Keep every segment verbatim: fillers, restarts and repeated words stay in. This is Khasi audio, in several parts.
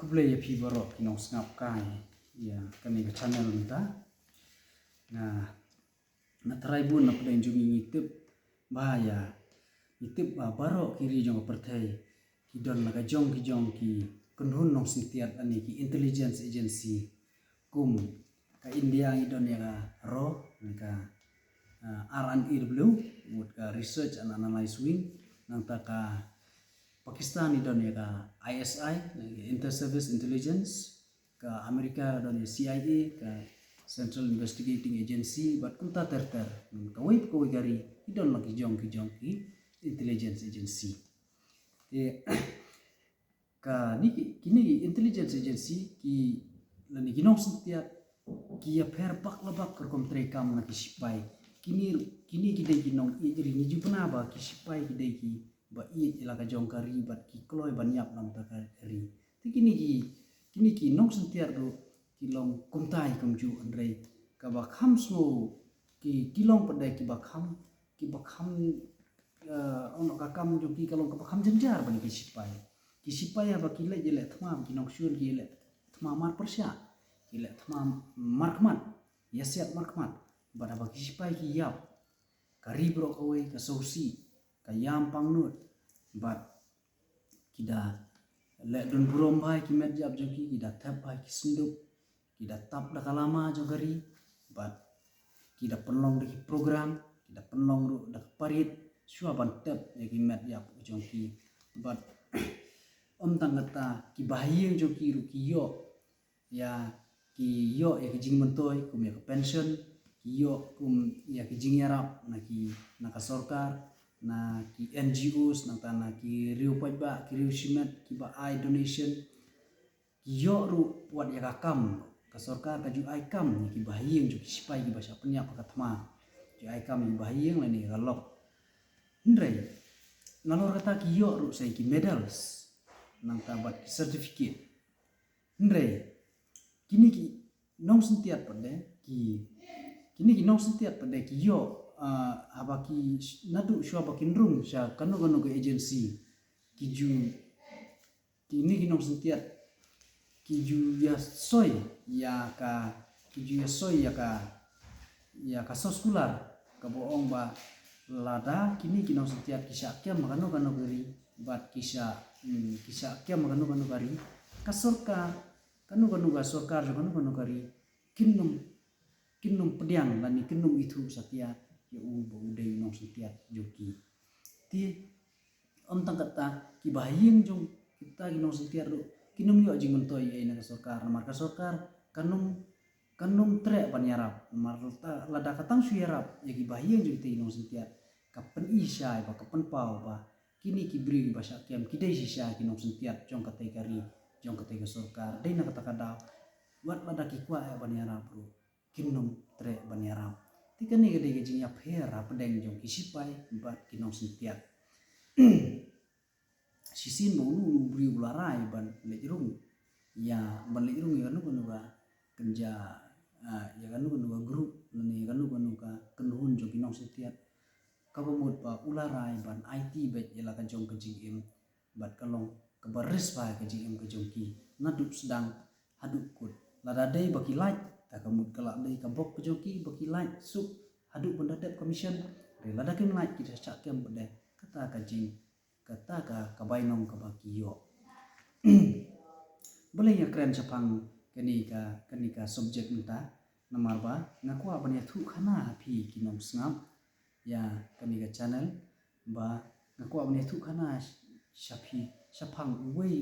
Khublei ïa phi baroh ki nongsngap kai ïa kane ka channel mynta. Nga, nga trai bun na pdeng jong ngi, ngi tip ba ïa, ngi tip ba baroh ki ri jong ka pyrthei ki don la ka jong ki jong ki kynhun nongsyntiat lane ki intelligence agency. Kum ka India ngi don ïa ka RAW, ka, ah, R and A W, mut ka Research and Analysis Wing, nangta ka Pakistan ngi don ïa ka I S I, Inter Service Intelligence, ka America don ïa C I A, ka Central Investigating Agency, bad kumta ter ter. Kawei pa kawei ka ri ki don la ki jong ki jong ki intelligence agency. Te ka ni ki, kini ki intelligence agency ki, lane ki nongsyntiat ki ïapher bak la bak ka rukom trei kam na ki sipai. Kini, kini ki dei ki nong ïeit ri, ngi ju pynbna ba ki sipai ki dei ki ba ïeit ïa la ka jong ka ri bad ki kloi ban ïap na ka bynta ka ri. Te kini ki, kini ki nongsyntiat ruh ki long kumta hi kumjuh, hynrei kaba kham sngew ki, ki long pat de kiba kham, kiba kham, eh, ong ka kam jong ki ka long kaba kham jynjar ban ki sipai. Ki sipai haba ki leit ïaleh thma, ki nongshun ki ïaleh thma mar pyrshah, ki leh thma mar khmat, ïasiat mar khmat. Bad haba ki sipai ki ïap, ka ri baroh kawei ka sngewsih, ka ïam pangnud, bad ki da leh don burom bha ki met ïap jong ki, ki da thep bha ki syndup, ki da tap da ka lama jong ka ri, bad ki da pynlong da ki program, ki da pynlong ruh da ka parade, shuwa ban tep ïa ki met ïap jong ki. Bad ym tang kata, ki bahaïing jong ki ruh ki ïoh ïa, ki ïoh ïa ki jingmyntoi kum ïa ka pension, ki ïoh kum ïa ki jingïarap na ki, na ka sorkar, na ki N G Os, nangta na ki riew paidbah, ki riew shimet kiba ai donation. Ki ïoh ruh wat ïa ka kam, ka sorkar ka ju ai kam ïa ki bahaïing jong ki sipai kiba shah pynïap ha ka thma. Ju ai kam ïa ki bahaïing lane ïa ka lok. Hynrei nalor kata ki ïoh ruh sa ïa ki medals, nangta bad ki certificate. Hynrei kini ki nongsyntiat pat de ki, kini ki nongsyntiat pat de ki ïoh, ah, haba ki, naduh shuwa ba kin rung sha kano kano ka agency, ki ju, kini ki nongsyntiat ki ju ïasoi ïa ka, ki ju ïasoi ïa ka, ïa ka soskular kaba ong ba lada kini ki nongsyntiat ki shah kem ha kano kano ka ri, bad ki shah, hmm, ki shah kem ha kano kano ka ri, ka sorkar, kano kano ka sorkar jong kano kano ka ri kin ym, kin ym pdiang lane kin ym ithuh satia ïa u ba u dei u nongsyntiat jong ki. Te ym tang kata, ki bahaïing jong kita ki nongsyntiat ruh kin ym ïoh jingmyntoi ei na ka sorkar, namar ka sorkar kan ym, kan ym treh ban ïarap. Namar lada ka tang shu ïarap ïa ki bahaïing jong kita ki nongsyntiat, ka pyni shai bad ka pynpaw ba kini ki briew kiba shah kem ki dei shisha ki nongsyntiat jong katei ka ri, jong katei ka sorkar. Dei na kata ka daw, wat lada ki kwah ban ïarap ruh kin ym treh ban ïarap. Te kane ka dei ka jingïapher hapdeng jong ki sipai bad ki nongsyntiat. Shisien ba uno uno u briew u la rai ban leit rung ïa, ban leit rung ïa kano kano ka kynja, ah, ïa kano kano ka group lane ïa kano kano ka kynhun jong ki nongsyntiat, kaba mut ba u la rai ban aiti beit ïa la ka jong ka jingim, bad ka long kaba riewspah ka jingim ka jong ki naduh sdang haduh kut. Lada dei ba ki lait, ta ka mut ka la dei ka bok ka jong ki ba ki lait suk haduh ban da dep ka mission. Hynrei lada kim lait, ki da shah kem pat de, kata ka jing, kata ka, ka bainong kaba ki ïoh. Balei nga kren shaphang kane ka, kane ka subject mynta? Namar ba nga kwah ban ïathuh khana ha phi ki nongsngap ïa kane ka channel, ba nga kwah ban ïathuh khana sha phi shaphang uwei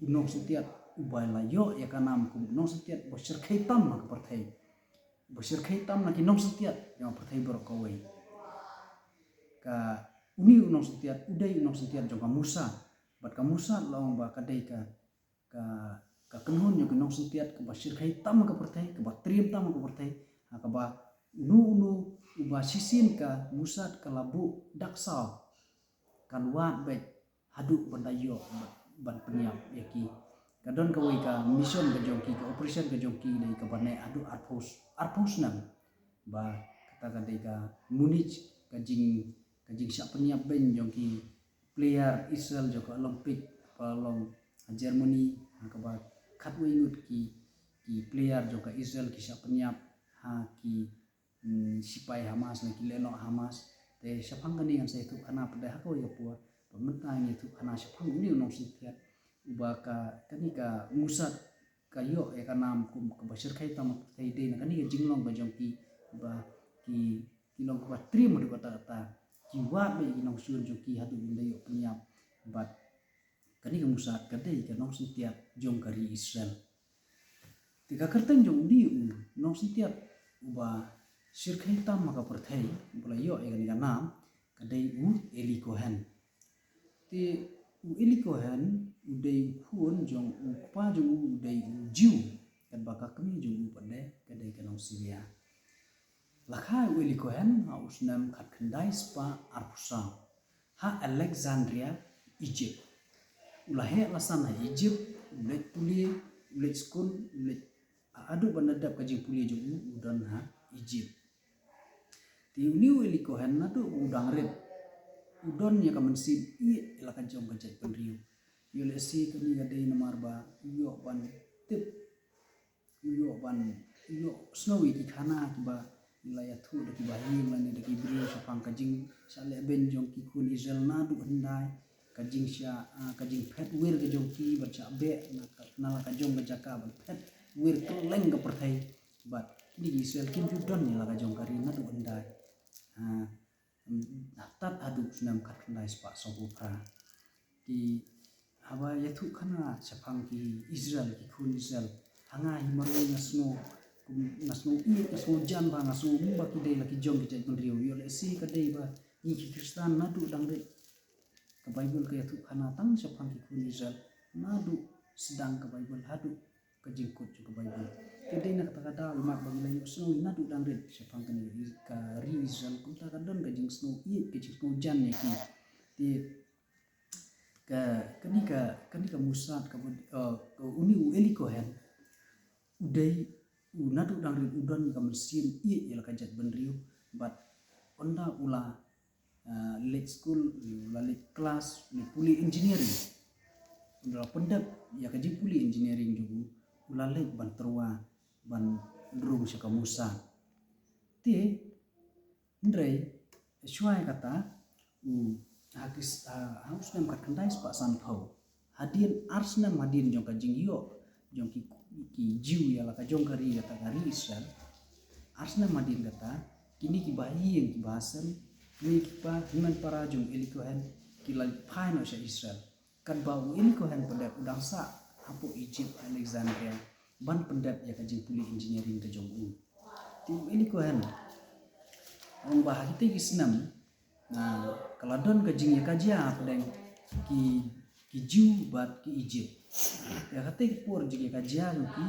u nongsyntiat uba la ïoh ïa ka nam kum u nongsyntiat ba shyrkhei tam ha ka pyrthei, ba shyrkhei tam na ki nongsyntiat jong ka pyrthei baroh kawei. Ka, uni u nongsyntiat u dei u nongsyntiat jong ka Mossad. Bad ka Mossad la ong ba ka dei ka, ka, ka kynhun jong ki nongsyntiat kaba shyrkhei tam ha ka pyrthei, kaba triem tam ha ka pyrthei, ha kaba uno uno uba shisien ka Mossad ka la buh dak saw, kan wad beit haduh ban da ïoh ban, ban pynïap ïa ki. Ka don kawei ka mission ka jong ki, ka operation ka jong ki, dei kaba neh haduh arphew, arphew snem. Ba kata ka dei ka manage ka jing, ka jingshah pynïap beiñ jong ki player Israel jong ka Olympic, ba long Germany, ha kaba khatwei ngut ki ki player jong ka Israel ki shah pynïap ha ki mm, sipai Hamas ne ki lehnoh Hamas. Te shaphang kane ngan sa ïathuh khana pat de ha kawei ka por. Ba mynta ngan ïathuh khana shaphang une u nongsyntiat uba ka kane ka Mossad ka ïoh ïa ka nam kum kaba shyrkhei tam ha pyrthei dei na kane ka jinglong ka jong ki ba ki ki long kaba triem haduh katta katta. Ki wad beit ïa ki nongshun jong ki haduh ba ynda ïoh pynïap. Bad kane ka Mossad ka dei ka nongsyntiat jong ka ri Israel. Te ka kyrteng jong une u nongsyntiat uba shyrkhei tam ha ka pyrthei uba la ïoh ïa kane ka nam ka dei u Eli Cohen. Te u Eli Cohen u dei u khun jong u kpa jong u u dei u Jiw, katba ka kmie jong u pat de ka dei ka nong Syria. La kha u Eli Cohen ha u snem khatkhyndai spah arphew saw ha Alexandria, Egypt. U la heh la san ha Egypt, u leit pule, u leit skul, u leit haduh ban da dep ka jingpule jong u, u don ha Egypt. Te une u Eli Cohen naduh u dang rit u don ïa ka mynsiem ïeit ïa la ka jong ka jaitbynriew. Ïoh lehse kane ka dei namar ba u ïoh ban tip u ïoh ban u ïoh sngew ïa ki khana kiba la ïathuh da kiba ïeng lane da ki briew shaphang ka jingshah lehbeiñ jong ki khun Israel naduh hyndai, ka jingshah, ah, ka jingphet wir ka jong ki ban shah beh na ka, na la ka jong ka jaka ban phet wir kylleng ka pyrthei. Bad kine ki Israel kim ju don ïa la ka jong ka ri naduh hyndai. Ah, tad haduh snem khatkhyndai spah sawphew phra. Ki haba ïathuh khana shaphang ki Israel, ki khun Israel, ha nga hi marwei nga sngew, nga sngew ïeit, nga sngew jan ba, nga sngew ba ki dei la ki jong ki jaitbynriew. Ïoh lehse ka dei ba ngi ki Khristan naduh dang rit ka Baibl ka ïathuh khana tang shaphang ki khun Israel naduh sdang ka Baibl haduh ka jingkut jong ka Baibl. Te dei na kata ka daw imat ba ngi la ïohsngew naduh dang rit shaphang kane ka ri Israel, kumta ka don ka jingsngew ïeit, ka jingsngew jan ïa ki. Te ka, kane ka, kane ka Mossad ka bud, uh, ka une u Eli Cohen u dei u naduh dang rit u don ka mynsiem ïeit ïa la ka jaitbynriew. Bad ynda u la ah, leit skul, u la leit klas, u la pule engineering. U la pyndep ïa ka jingpule engineering jong u, u la leit ban tyrwa ban rung sha ka Mossad. Te hynrei shuwa ïa kata u ha ki s-, ha, ha u snem khatkhyndai spah sanphew. Hadien ar snem hadien jong ka jingïoh jong ki, ki Jiw ïa la ka jong ka ri, kata ka ri Israel. Ar snem hadien kata, kine ki bahaïing ki bahasem, kine ki pa hynmen para jong Eli Cohen ki la phai noh sha Israel. Katba u Eli Cohen pat de u dang sah hapoh Egypt, Alexandria, ban pyndep ïa ka jingpule engineering ka jong u. Te u Eli Cohen ong ba ha kite ki snem na ka la don ka jingïakajia hapdeng ki, ki Jiw bad ki Egypt. Ïa kata ka por jingïakajia jong ki,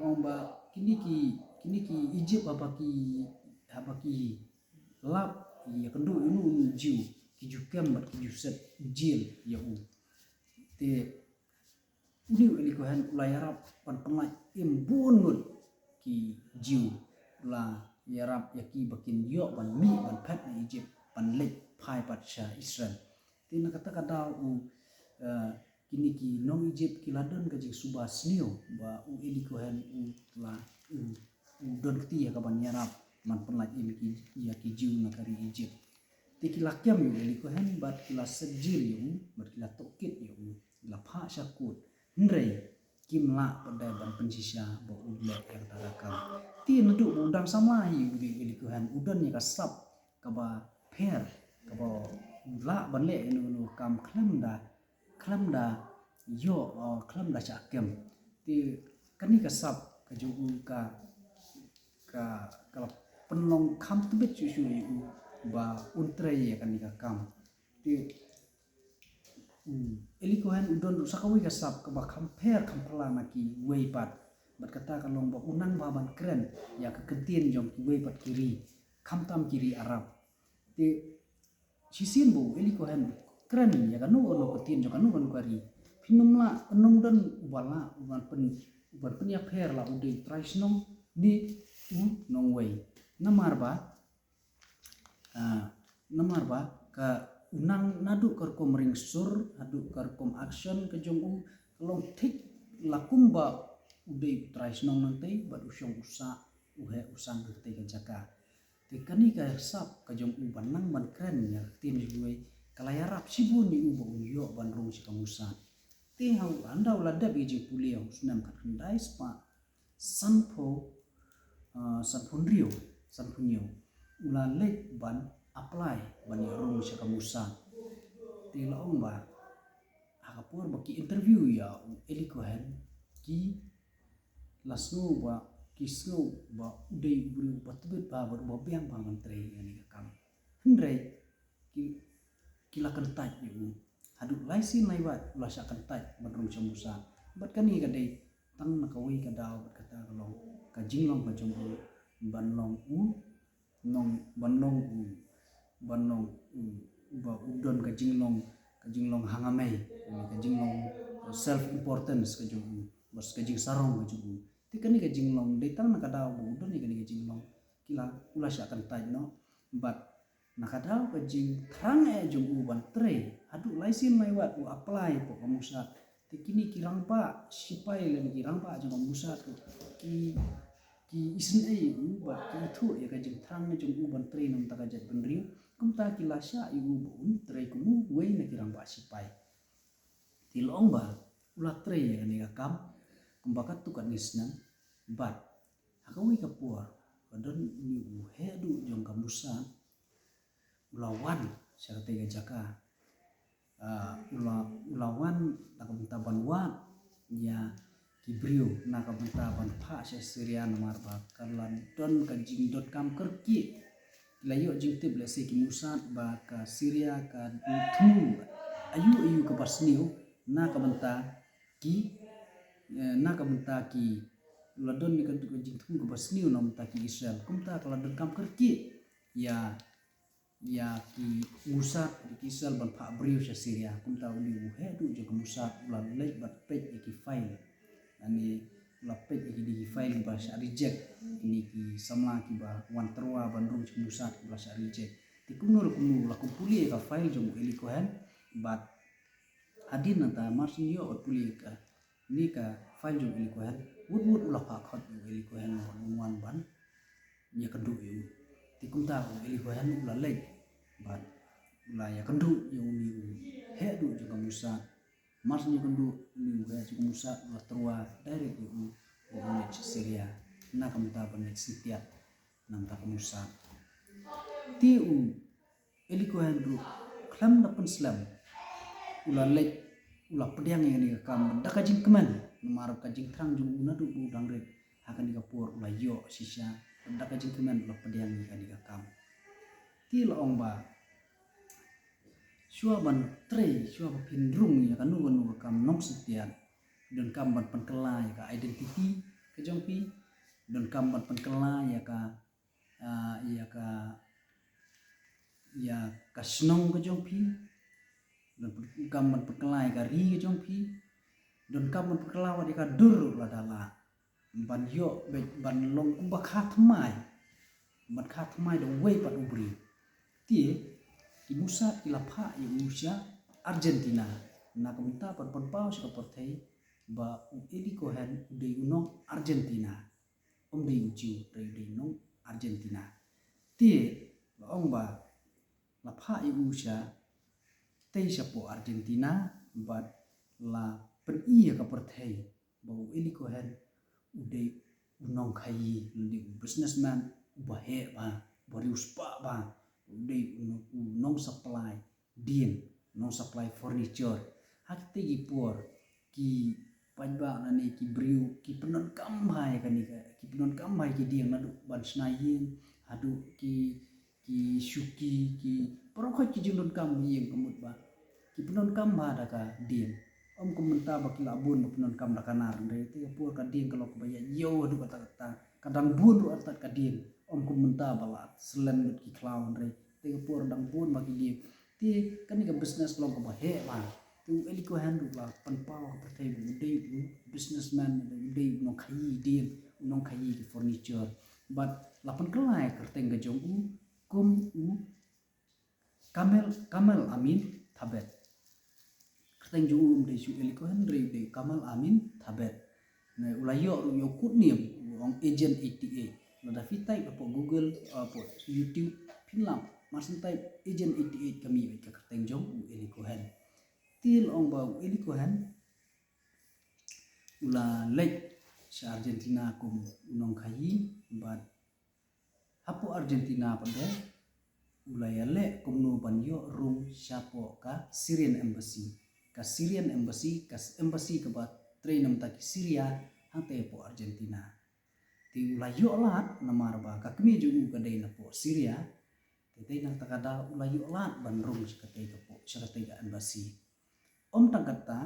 ong ba kine ki, kine ki Egypt haba ki, haba ki lap ïa kynduh ïa uno uno u Jiw, ki ju kem bad ki ju set jel ïa u. Te une u Eli Cohen u la ïarap ban pynlait im bun ngut ki Jiw, u la ïarap ïa ki ba kin ïoh ban mih ban phet na Egypt ban leit phai pat sha Israel. Te na kata ka daw u, eh, kine ki nong Egypt ki la don ka jingsuba sniew ba u Eli Cohen u la u, u don kti ïa ka ban ïarap ban pynlait im ki, ïa ki Jiw na ka ri Egypt. Te ki la kem ïa u Eli Cohen bad ki la set jel ïa u bad ki la tohkit ïa u, ki la phah sha kut. Hynrei kim lah pat de ban pynshisha ba u leh ïa kata ka kam. Te naduh ba u dang samla hi u Eli Cohen u don ïa ka sap kaba pher, kaba u lah ban leh ïa uno uno u kam khlem da, khlem da ïoh, uh, khlem da shah kem. Te kane ka sap ka jong u ka, ka, ka la pynlong kham tbit shuh shuh ïa u ba un trei ïa kane ka kam. Te, hmm, Eli Cohen u don ruh sa kawei ka sap kaba kham pher kham phylla na kiwei pat. Bad kata ka long ba u nang bha ban kren ïa ka ktien jong kiwei pat ki ri, khamtam ki ri Arab. Te shisien ba u Eli Cohen u kren ïa kano kano ka ktien jong kano kano ka ri, phin ym lah, phin ym don uba lah uban pyn, uban pynïapher la u dei trai shnong ne u nongwei. Namar ba, ah, namar ba ka u nang naduh ka rukom ring sur haduh ka rukom action ka jong u, ka long thik la kumba u dei u trai shnong nangtei bad u shong u sah, u heh u sang ka tei ka jaka. Te kane ka sap ka jong u ban nang ban kren ïa ka ktien jong u wei ka la ïarap shibun ïa u ba un ïoh ban rung sha ka Mossad. Te ha u ynda u la dep ïa jingpule ha u snem khatkhyndai spah sanphew, ah, sanphew hynriew, sanphew hynñiew, u la leit ban apply ban ïa rung sha ka Mossad. Te la ong ba ha ka por ba ki interview ïa u Eli Cohen, ki la sngew ba, ki sngew ba u dei u briew ba tbit ba, ba u ba biang ba ban trei ïa kane ka kam. Hynrei ki, ki la kyntait ïa u. Haduh lai sien lai wat u la shah kyntait ban rung sha Mossad. Bad kane ka dei tang na kawei ka daw bad kata ka long ka jinglong ka jong u ban long u nong, ban long u, ban long u ba u don ka jinglong, ka jinglong hangamei, ka jinglong self importance ka jong u, bad ka jingsarong ka jong u. Te kane ka jinglong dei tang na ka daw ba u don ïa kane ka jinglong, ki la, u la shah kyntait noh. Bad na ka daw ka jingthrang eh jong u ban trei haduh lai sien lai wat u apply hapoh ka Mossad. Te kine ki rangbah sipai lane ki rangbah jong ka Mossad ki, ki isynei ïa u bad ki ithuh ïa ka jingthrang jong u ban trei na bynta ka jaitbynriew. Kumta ki la shah ïa u ba un trei kum uwei na ki rangbah sipai. Te la ong ba u la trei ïa kane ka kam kumba katto katne snem. Bad ha kawei ka por ka don une u heh duh jong ka Mossad u la wan sha katei ka jaka. Ah, u la, u la wan na ka bynta ban wad ïa ki briew na ka bynta ban phah sha Syria, namar ba ka la don ka jingdonkam kyrkieh. Ki la ïoh jingtip lehse ki Mossad ba ka Syria ka thmu aïu aïu kaba sniew na ka bynta ki, eh, na ka bynta ki, la don ka jingthmu kaba sniew na ka bynta ki Israel. Kumta ka la donkam kyrkieh ïa ïa ki Mossad, ki Israel ban phah briew sha Syria. Kumta une u heh duh jong ka Mossad u la leit bad peit ïa ki file. Lane u la peit ïa kine ki file kiba shah reject, kine ki samla kiba wan tyrwa ban rung sha ka Mossad kiba la shah reject. Te kumno re kumno u la kum pule ïa ka file jong u Eli Cohen bad hadien nangta mar shu ïoh bad pule ïa ka, ne ka file jong u Eli Cohen, wut wut u la phah khot ïa u Eli Cohen ban wan ban ïakynduh ïa u. Te kumta u Eli Cohen u la leit bad u la ïakynduh ïa une u heh duh jong ka Mossad. Mar shu ïakynduh une u heh jong ka Mossad u la tyrwa direct ïa u, ïa u leit sha Syria na ka bynta ban leit syntiat na bynta ka Mossad. Te u Eli Cohen ruh khlem da pynslem u la leit, u la pdiang ïa kane ka kam da ka jingkmen, namar ka jingthrang jong u naduh ba u dang rit ha kane ka por u la ïoh shisha, da ka jingkmen u la pdiang ïa kane ka kam. Te la ong ba shuwa ban trei, shuwa ba phin rung ïa kano kano ka kam nongsyntiat, donkam ban pynkylla ïa ka identity ka jong phi, donkam ban pynkylla ïa ka, ah, ïa ka, ïa ka shnong ka jong phi, donkam ban pynkylla ïa ka ri ka jong phi, donkam ban pynkylla wat ïa ka dur lada lah ban ïoh beit ban long kumba kha thymmai, ban kha thymmai da uwei pat u briew. Te ki Mossad ki la phah ïa u sha Argentina na ka bynta ban pynpaw sha ka pyrthei ba u Eli Cohen u dei u nong Argentina. Um dei u Jiw, u dei u nong Argentina. Te la ong ba la phah ïa u sha tei shapoh Argentina bad la pyni ïa ka pyrthei ba u Eli Cohen u dei u nongkhaïi, u dei u businessman uba heh bha, uba riewspah bha, u dei u nong, u nong supply dieng, nong supply furniture. Ha kitei ki por ki paidbah lane ki briew ki pyndonkam bha ïa kane ka, ki pyndonkam bha ïa ki dieng naduh ban shna ïing haduh ki, ki shuki, ki baroh khoit ki jingdonkam ïing ka mut ba ki pyndonkam bha da ka dieng. Ym kum mynta ba ki lah bun ba pyndonkam da ka nar, hynrei te ka por ka dieng ka long kaba ïa ïew haduh katta katta, ka dang bun ruh artat ka dieng. Ym kum mynta ba la slem lut ki khlaw, hynrei te ka por dang bun bha ki dieng. Te kane ka business ka long kaba heh bha. Te u Eli Cohen ruh la pynpaw ha ka pyrthei ba u dei u businessman, u dei u nongkhaïi dieng, u nongkhaïi ki furniture. Bad la pynkylla ïa ka kyrteng ka jong u kum u Kamel, Kamel Amin Thabet. Teng jong u um dei shu Eli Cohen, hynrei u dei Kamal Amin Thabet. Ne u la ïoh ruh ïa u code name, u ong Agent eighty-eight. Lada phi type hapoh Google, hapoh YouTube, phin lap, mar shen type Agent eighty-eight ka mih beit ka kyrteng jong u Eli Cohen. Te la ong ba u Eli Cohen u la leit sha Argentina kum u nongkhaïi, bad hapoh Argentina pat de u la ïaleh kumno ban ïoh rung shapoh ka Syrian embassy. Ka Syrian embassy, ka s-, embassy kaba trei na bynta ki Syria hangtei hapoh Argentina. Te u la ïoh lad namar ba ka kmie jong u ka dei napoh Syria. Te dei na kata ka daw u la ïoh lad ban rung sha katei ka poh, sha katei ka embassy. Ym tang kata,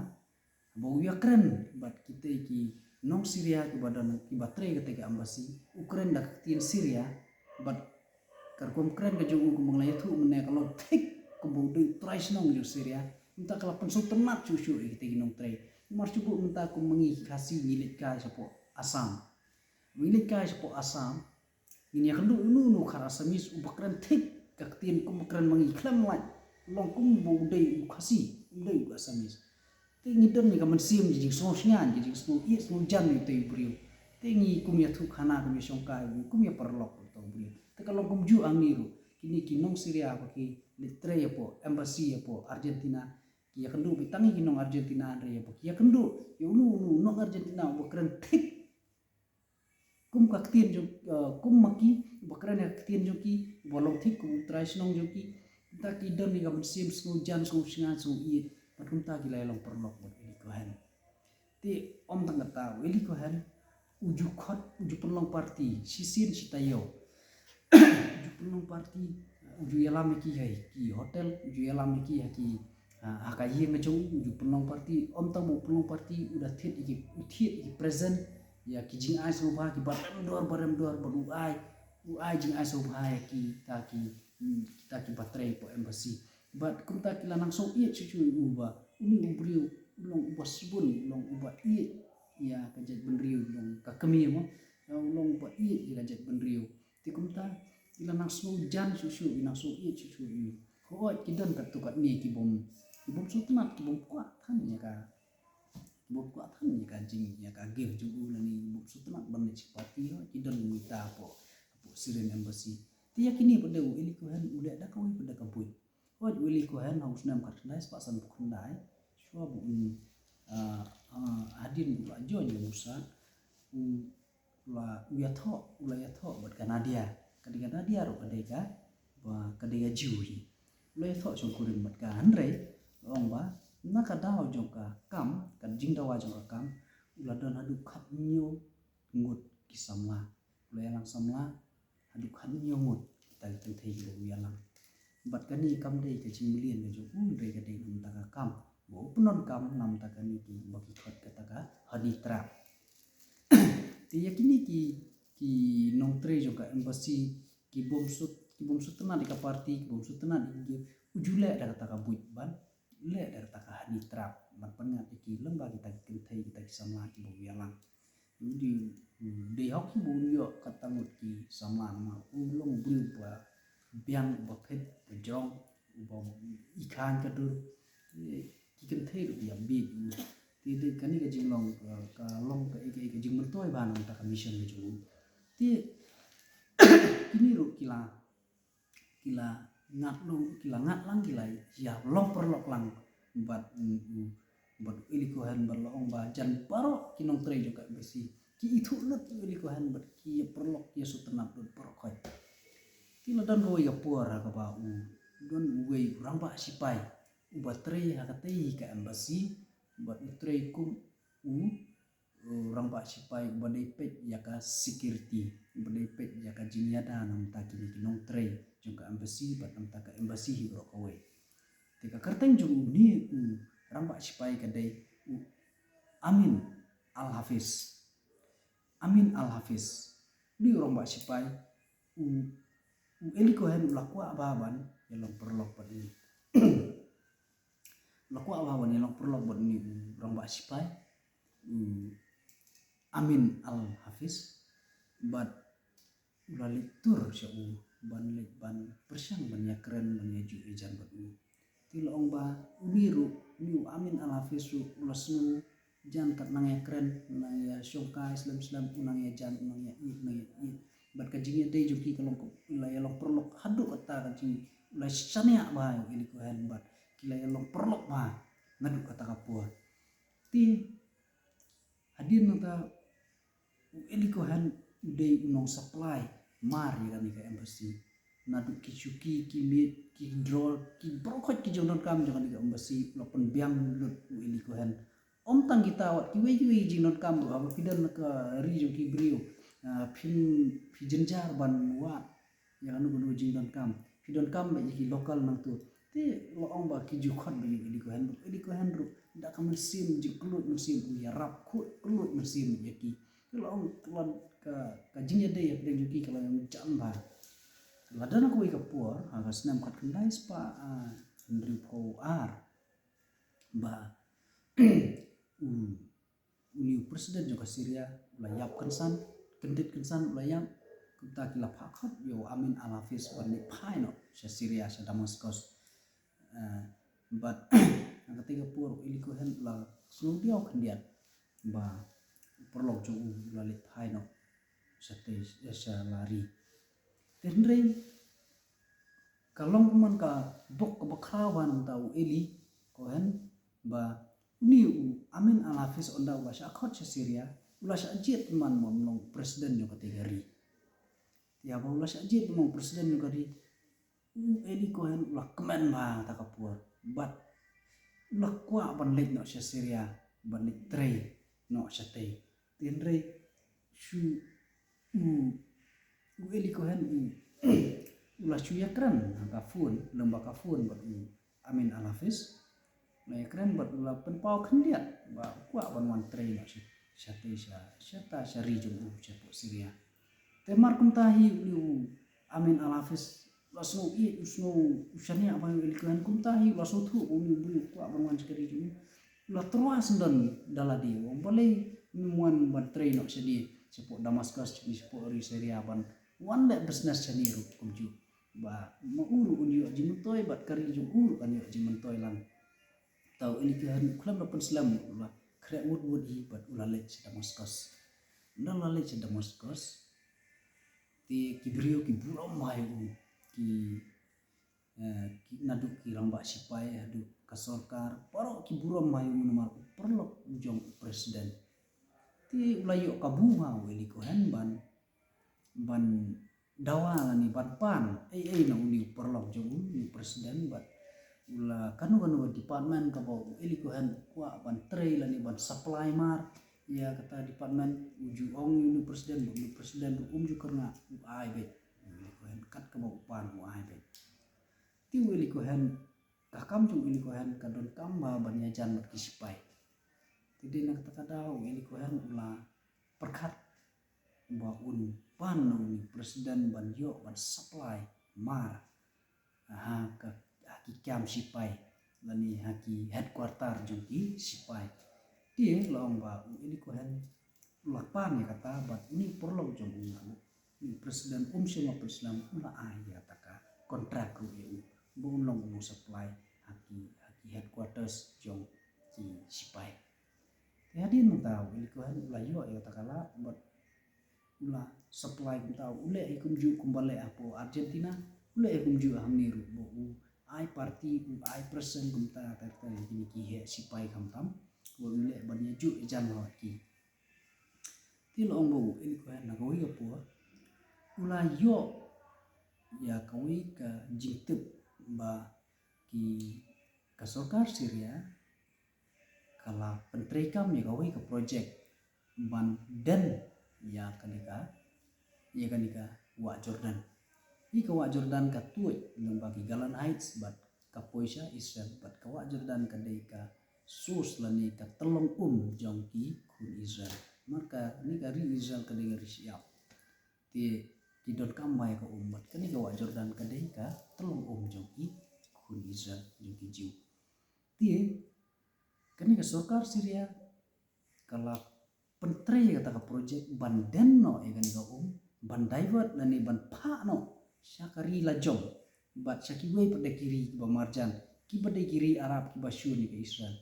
ba u ïakren bad kitei ki nong Syria kiba don, kiba trei katei ka embassy, u kren da ka ktien Syria, bad ka rukom kren ka jong u kumba nga la ïathuh mynne ka long thik kumba u dei u trai shnong jong Syria. Mynta ka la pynsngewtynnat shuh shuh ïa kitei ki nongtrei. Namar shu buh mynta kum ma ngi ki Khasi ngi leit kai shapoh Assam. Ngi leit kai shapoh Assam, ngin ïakynduh uno uno u khar Assamese uba kren thik ka ktien kumba kren ma ngi, khlem lait long kumba u dei u Khasi, u dei u Assamese. Te ngi don ïa ka mynsiem ka jingsngew shngaiñ, ka jingsngew ïeit sngew jan ïa utei u briew. Te ngi kum ïathuhkhana, kum ïashongkai, kum ïa paralok ïa utei u briew. Te ka long kumjuh hangne ruh, kine ki nong Syria ba ki leit trei hapoh embassy hapoh Argentina, ki ïakynduh beit tang ïa ki nong Argentina, hynrei ba ki ïakynduh ïa uno uno u nong Argentina uba kren thik kum ka ktien jong, eh, kum ma ki, uba kren ïa ka ktien jong ki, uba long thik kum u trai shnong jong ki. Kumta ki don ïa ka mynsiem sngew jan, sngew shngaiñ, sngew ïeit. Bad kumta ki la ïa long paralok bad u Eli Cohen. Te ym tang kata, u Eli Cohen u ju khot, u ju pynlong party shisien shi taïew. U ju pynlong party, u ju ïalam ïa ki ha ki hotel, u ju ïalam ïa ki ha ki, ah, ha ka ïing ka jong u, u ju pynlong party. Ym tang ba u pynlong party, u da thied ïa ki, u thied ïa ki present, ïa ki jingai sngewbha kiba rem dor, ba rem dor, bad u ai, u ai jingai sngewbha ïa kita ki, hmm, kita kiba trei hapoh embassy. Bad kumta ki la nang sngew ïeit shuh shuh ïa u ba une u briew u long uba sbun, u long uba ïeit ïa ka jaitbynriew, u long ka kmie mo, u long uba ïeit ïa ka jaitbynriew. Te kumta ki la nang sngew jan shuh shuh, ki nang sngew ïeit shuh shuh ïa u. Hooid, ki don katto katne ki bym, ki bym sngewtynnat, ki bym kwah than ïa ka, ki bym kwah than ïa ka jing, ïa ka gift jong u lane ki bym sngewtynnat ban leit sha party. Hooid, ki don kita hapoh, hapoh Syrian embassy. Te ïa kine pat de u Eli Cohen u leh da kawei pat de ka buit. Hooid, u Eli Cohen ha u snem khatkhyndai spah sanphew khyndai, shuwa ba un, ah, ah, hadien ba u la join ïa u Mossad, u la, u ïathoh, u la ïathoh bad ka Nadia. Ka dei ka Nadia ruh ka dei ka, ba ka dei ka Jew hi. U la ïathoh shongkurim bad ka, hynrei la ong ba na ka daw jong ka kam, ka jingdawa jong ka kam, u la don haduh khathynñiew ngut ki samla. U la ïalang samla haduh khathynñiew ngut kita ki kynthei kiba u ïalang. Bad kane kam dei ka jingmlien ka jong u, hynrei ka dei na bynta ka kam ba u pyndonkam na bynta kane kiba ki khot kata ka honey trap. Te ïa kine ki, ki nongtrei jong ka embassy, ki bym sngewtynnat, ki bym sngewtynnat ïa ka party, ki bym sngewtynnat ïa ki, u ju leh da kata ka buit ban leh da kata ka honey trap ban pynngat ïa ki, lyngba kita ki kynthei, kita ki samla kiba u ïalang. U dei, u dei hok hi ba un ïoh katto ngut ki samla, namar u long u briew ba biang, uba fit, uba jrong, uba i khañ ka dur. Ki kynthei ruh ki ïa bieit u. Te dei kane ka jinglong, eh, ka long ka, ka, ka jingmyntoi ba na bynta ka mission ka jong u. Te kine ruh ki la, ki la ngat lang, ki la ngat lang, ki la ïa long paralok lang bad, mm, mm, bad u Eli Cohen, bad la ong ba jan baroh ki nongtrei jong ka embassy ki ithuh lut ïa u Eli Cohen bad ki ïa paralok, ki ïa sngewtynnat lut baroh khoit. Te la don kawei ka por ha kaba u don uwei u rangbah shipai uba trei ha katei ka embassy, bad u trei kum u u rangbah shipai uba dei peit ïa ka security, uba dei peit ïa ka jingïada na bynta kine ki nongtrei jong ka embassy bad na bynta ka embassy hi baroh kawei. Te ka kyrteng jong une u rangbah shipai ka dei u Amin Al Hafiz. Amin Al Hafiz. Une u rangbah shipai, u, u Eli Cohen u la kwah bha ban ïa long paralok bad une. La kwah bha ban ïa long paralok bad une u rangbah shipai, u Amin Al Hafiz, bad u la leit tur sha u ban leit ban pyrshang ban ïakren, ban ïajuh ïajan bad u. Te la ong ba uni ruh, uni u Amin Al Hafiz ruh, u la sngew jan kat nang ïakren, nang ïashongkai slem slem, u nang ïajan, u nang ïa ïit, u nang ïa ïit. Bad ka jingïadei jong ki ka long, u la ïa long paralok haduh katta ka jing, u la shaniah bha ïa u Eli Cohen bad ki la ïa long paralok bha naduh kata ka por. Te hadien nangta u Eli Cohen u dei u nong supply mar ïa kane ka embassy. Naduh ki shuki, ki miej, ki drawer, ki baroh khoit ki jingdonkam jong kane ka embassy u la pynbiang lut u Eli Cohen. Ym tang kita, wat kiwei kiwei jingdonkam ruh, haba phi don ha ka ri jong ki briew, ah, phin, phi jynjar ban wad ïa kano kano jingdonkam. Phi donkam beit ïa ki local nangto. Te la ong ba ki ju khot beit ïa u Eli Cohen, u Eli Cohen ruh da ka mynsiem jingkylluid mynsiem u ïarap kylluid mynsiem ïa ki. Te la ong la ka, ka jingïadei hapdeng jong ki ka la ïa jan bha. Lada na kawei ka por, ha ka snem khatkhyndai spah, ah, hynriewphew ar, ba u, uni u president jong ka Syria u la ïap kynsan, kyndit kynsan u la ïap. Kumta ki la phah khot ïa u Amin Al Hafiz ban leit phai noh sha Syria, sha Damascus. Eh, bad ha katei ka por u Eli Cohen u la sngewdiaw khyndiat ba u paralok jong u u la leit phai noh shatei, sha la ri. Te hynrei ka long kumne ka bok kaba khraw bha na uta u Eli Cohen, ba uni u Amin Al Hafiz, ynda u la shah khot sha Syria, u la shah jied man ban long president jong katei ka ri. Te haba u la shah jied ban long president jong ka ri, u Eli Cohen u la kmen bha ha kata ka por bad u la kwah ban leit noh sha Syria, ban leit trei noh shatei. Te hynrei shu u, u Eli Cohen u, u la shu ïakren ha ka phone, lyngba ka phone bad u Amin Al Hafiz. U la ïakren bad u la pynpaw khyndiat ba u kwah ban wan trei noh sha, shatei, sha, shata, sha ri jong u, shapoh Syria. Te mar kumta hi uni u Amin Al Hafiz u la sngew ïeit, u sngew, u shaniah bha ïa u Eli Cohen, kumta hi u la sngewthuh ba uni u briew u kwah ban wan sha ka ri jong u. U la tyrwa syndon da lade, u ong balei ym wan ban trei noh shane shapoh Damascus, shane shapoh ri Syria, ban wan leh business shane ruh kumjuh. Ba ma u ruh un ïoh jingmyntoi bad ka ri jong u ruh kan ïoh jingmyntoi lang. Te u Eli Cohen u khlem da pynslem, u la khreh wut wut hi bad u la leit sha Damascus. Ynda u la leit sha Damascus, te ki briew ki burom bha ïa u, ki, eh, ki, naduh ki rangbah sipai haduh ka sorkar, baroh ki burom bha ïa u namar u paralok jong u president. Te u la ïoh kabu bha u Eli Cohen ban, ban dawa lane ban pan ei ei na uni u paralok jong u, uni u president, bad u la kano kano ka department kaba u Eli Cohen u kwah ban trei lane ban supply mar ïa kata department, u ju ong ïa uni u president, ba uni u president ruh um ju kyrngah, u ai beit. U Eli Cohen kat kaba u pan u ai beit. Te u Eli Cohen, ka kam jong u Eli Cohen ka donkam bha ban ïajan bad ki sipai. Te dei na kata ka daw u Eli Cohen u la pyrkhat ba un pan na uni u president ban ïoh ban supply mar ha ka, ha ki kam sipai lane ha ki headquarter jong ki sipai. Te la ong ba u Eli Cohen u la pan ïa kata bad uni u paralok jong u ruh, uni u president um shym la pynslem, u la ai ïa kata ka contract ruh ïa u ba un long u nong supply ha ki, ha ki headquarters jong ki sipai. Te hadien mynta u Eli Cohen u la ïoh ïa kata ka lad bad u la supply, kumta u leh hi kumjuh kumba leh hapoh Argentina, u leh hi kumjuh hangne ruh, ba u ai party, u ai present kumta ter ter ïa kine ki heh sipai khamtam, ba u leh ban ïajuh ïajan bad ki. Te la ong ba u Eli Cohen na kawei ka por u la ïoh ïa kawei ka jingtip ba ki, ka sorkar Syria ka la pyntreikam ïa kawei ka project ban den ïa kane ka, ïa kane ka wah Jordan. Ïa ka wah Jordan ka tuid lyngba ki Golan Heights bad ka poi sha Israel, bad ka wah Jordan ka dei ka source lane ka tyllong um jong ki khun Israel. Namar kane ka ri Israel ka dei ka ri shyiap. Te ki donkam bha ïa ka um, bad kane ka wah Jordan ka dei ka tyllong um jong ki khun Israel, jong ki Jiw. Te kane ka sorkar Syria ka la pyntrei ïa kata ka project ban den noh ïa kane ka um, ban divert lane ban phah noh sha ka ri lajong bad sha kiwei pat de ki ri kiba marjan, kiba dei ki ri Arab kiba shun ïa ka Israel.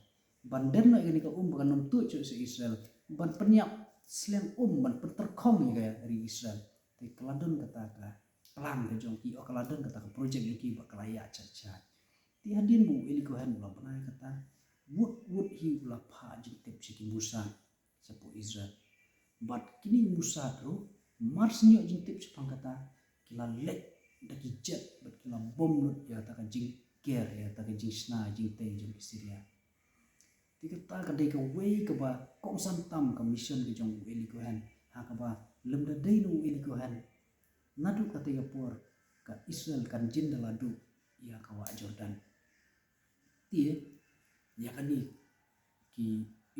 Ban don noh ïa kane ka um ba kan ym tuid shuh sha Israel, ban pynïap sliang um, ban pyntyrkhong ïa ka ri Israel. Te ka la don kata ka plan ka jong ki, o, ka la don kata ka project jong ki ba ka la ïaid sha sha. Te hadien ba u Eli Cohen u la bnai kata, wut wut hi u la phah jingtip sha ki Mossad shapoh Israel. Bad kine Mossad ruh, mar shu ïoh jingtip shaphang kata, ki la leit da ki jet bad ki la bom lut ïa kata ka jingker, ïa kata ka jingshna jingtei jong ki Syria. Te kata ka dei kawei kaba kongsan tam ka mission ka jong u Eli Cohen, ha kaba lymda dei na u Eli Cohen, naduh kata ka por ka Israel kan jin da la duh ïa ka wah Jordan. Te ïa kane ki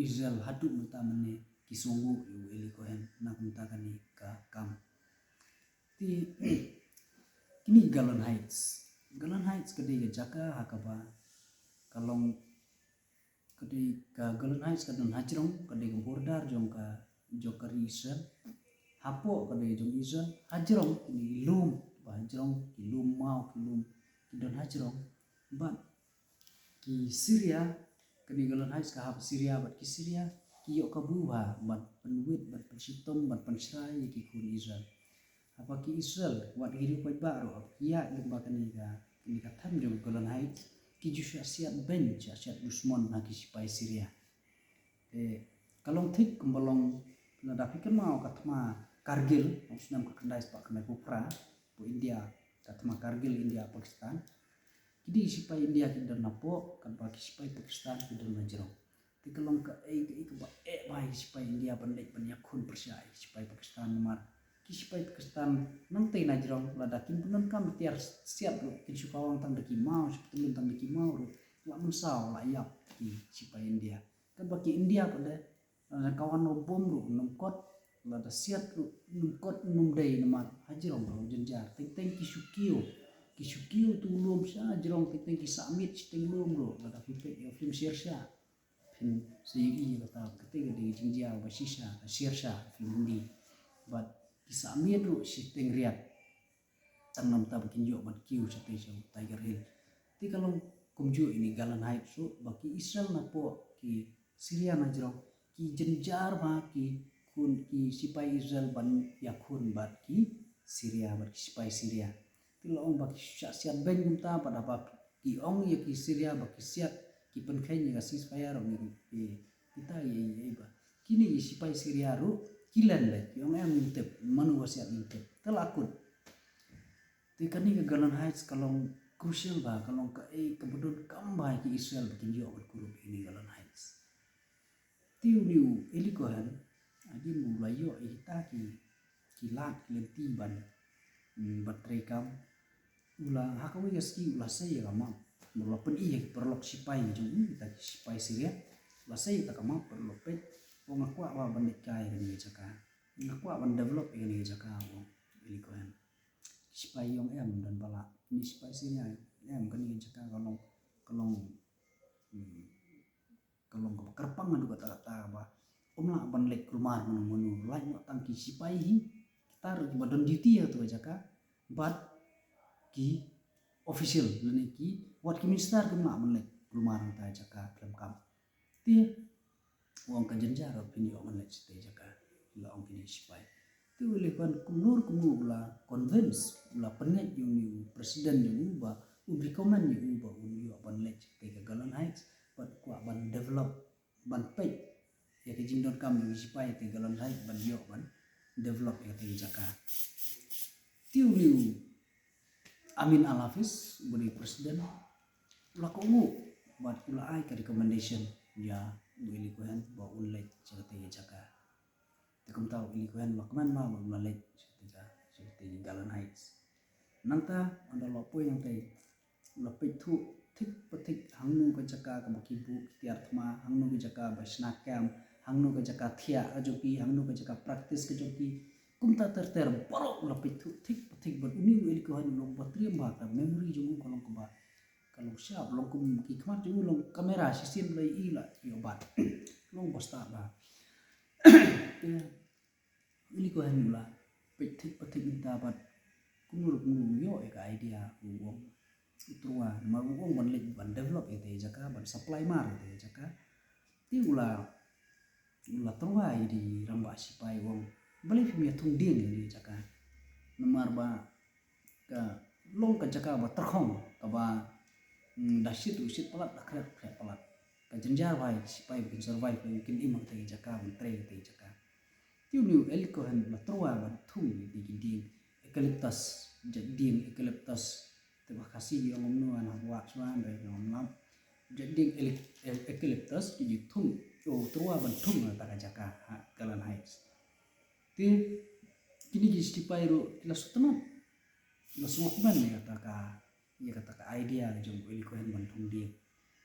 Israel haduh mynta mynne ki sngewnguh ïa u Eli Cohen na ka bynta kane ka kam. Te kine Golan Heights, Golan Heights ka dei ka jaka ha kaba ka long, ka dei ka Golan Heights ka don hajrong, ka dei ka border jong ka, jong ka ri Israel. Hapoh ka dei jong Israel, hajrong kine ki lum, ba hajrong ki lum maw, ki lum ki don hajrong. Bad ki Syria, kane Golan Heights ka hap Syria, bad ki Syria ki ïoh kabu bha ban pynwit, ban pynshitom, ban pynshrai ïa ki khun Israel. Haba ki Israel, wat ki riew paidbah ruh, haba ki ïaid lyngba kane ka, kane ka them jong Golan Heights, ki ju shah siat beiñ, shah siat dusmon ha ki sipai Syria. Te ka long thik kumba long, lada phi kynmaw ka thma Kargil, ha u snem khyndai spah khyndai phew phra, hapoh India, ka thma Kargil India Pakistan. Ki dei ki sipai India ki don hapoh, katba ki sipai Pakistan ki don hajrong. Te ka long kaei kaei kaba eh bha ïa ki sipai India ban leit ban ïakhun pyrshah ïa ki sipai Pakistan namar ki sipai Pakistan nangtei na jrong, lada kin pyndonkam tiar siat ruh, kin shu kawang tang da ki maw, shu pyntylun tang da ki maw ruh, la mynsaw, la ïap ki sipai India. Katba ki India pat de, lada ka wan u bom ruh ym kot, lada siat ruh ym kot, ym dei namar hajrong ka long jynjar. Teng teng ki shu kiew, ki shu kiew tu lum sha jrong, teng teng ki sah miet shiteng lum ruh, lada phi peit ïa ka film Shershah, phin sa ïohi ïa kata, kata ka dei ka jingjia ba shisha, ka Shershah, film Hindi. Bad ki sah miet ruh shiteng riat. Tang namar ba kin ïoh ban kiew shatei sha Tiger Hill. Te ka long kumjuh ine Golan Heights ruh, ba ki Israel napoh, ki Syria na jrong, ki jynjar bha ki khun, ki sipai Israel ban ïakhun bad ki Syria, bad ki sipai Syria. Te la ong ba ki shah siat beiñ kumta, bad haba ki ong ïa ki Syria ba ki siat, ki pynkheiñ ïa ka ceasefire, ong ïa ki, kita ïa, ïa, ïa ba kine ki sipai Syria ruh ki len beit, ki ong em ngim tip, mano ba siat ngim tip. Te la kut. Te kane ka Golan Heights ka long crucial bha, ka long kaei kaba donkam bha ïa ki Israel ba kin ïoh ban kurup ïa kine Golan Heights. Te une u Eli Cohen, hadien ba u la ïoh ïa kita ki, ki lad ki lynti ban, mm, ban treikam, u la, ha kawei ka sngi u la sei ïa ka map, u la pyni ïa ki paralok sipai jong u, kita ki sipai Syria, u la sei ïa ka map, paralok peit, u ong nga kwah bha ban leit kai ïa kane ka jaka, nga kwah ban develop ïa kane ka jaka, u ong u Eli Cohen. Ki sipai ong em, don ba lah, kine sipai Syria, em, kane ka jaka ka long, ka long, hmm, ka long kaba kyrpang haduh katta katta ba ym lah ban leit kulmar mano mano, lait noh tang ki sipai hi, kita ruh kiba don duty ha kata ka jaka, bad ki official lane ki, wat ki minister kim lah ban leit kulmar ha kata ka jaka khlem kam. Te u ong ka jynjar ba phin ïoh ban leit shatei jaka, la ong kine ki sipai. Te u Eli Cohen kumno kumno u la convince, u la pynngeit ïa une u president jong u ba un recommend ïa u ba un ïoh ban leit shatei ka Golan Heights, bad kwah ban develop, ban peit ïa ka jingdonkam jong ki sipai ïa ka Golan Heights, ban ïoh ban develop ïa katei ka jaka. Te une u Amin Al-Hafiz, uba dei president, u la kohnguh bad u la ai ka recommendation ïa u Eli Cohen ba un leit sha katei ka jaka. Te kumta u Eli Cohen u la kmen bha bad u la leit sha katei ka, sha katei ka Golan Heights. Nangta ynda u la poi nangtei, u la peit thuh thik pa thik hangno ka jaka kaba ki buh ki tiar thma, hangno ka jaka ba shna kem, hangno ka jaka thiah ka jong ki, hangno ka jaka practice ka jong ki. Kumta ter ter baroh u la peit thuh thik pa thik bad une u Eli Cohen u long ba triem bha, ka memory jong u ka long kaba, ka long sharp, long kum ki khmat jong u long kamera, shisien ba la ïohi la ïoh bat. Long ba stad bha. Te u Eli Cohen u la peit thik pa thik mynta bad kumno kumno u ïoh ïa ka idea, u ong u tyrwa, namar u ong ban leit ban develop ïa kata ka jaka, ban supply mar ïa kata ka jaka. Te u la, u la tyrwa ïa ki rangbah sipai, u ong, balei phim ïa thung dieng ïa kata ka jaka. Namar ba ka long ka jaka ba tyrkhong, kaba, mm, da shit ruh shit palat, da khreh khreh palat. Ka jynjar ba ïa ki sipai ba kin survive, ba kin im ha kata ka jaka, ban trei ha kata ka jaka. Te une u Eli Cohen u la tyrwa ban thung ïa ki dieng eucalyptus, jait dieng eucalyptus. Te ba Khasi ki ong kumno, ngan hap wad shuwa, hynrei ngam lap. Jait dieng eli-, eu-, eucalyptus ki ju thung, u tyrwa ban thung ha kata ka jaka ha Garland Heights. Te kine ki sipai ruh ki la sngewtynnat, ki la sngewkmen ïa kata ka, ïa kata ka idea jong u Eli Cohen ban thung dieng.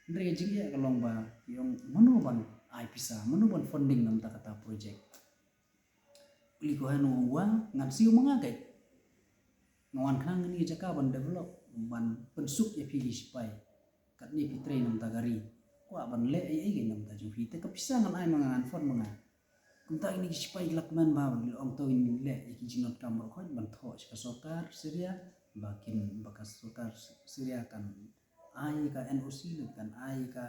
Hynrei ka jingeh ka long ba ki ong, mano ban ai pisa, mano ban funding na bynta kata project. U Eli Cohen u ong, wa, ngan siew ma nga keiñ. Nga wan khnang kane ka jaka ban develop, ban pynsuk ïa phi ki sipai. Katne phi trei na bynta ka ri, kwah ban leh ei ei keiñ na bynta jong phi. Te ka pisa ngan ai ma nga, ngan fund ma nga. Kumta kine ki sipai ki la kmen bha, ki la ong, to ngin leh ïa ki jingdonkam baroh khoit ban thoh sha ka sorkar Syria, ba kin, ba ka sorkar Syria kan ai ka N O C lane kan ai ka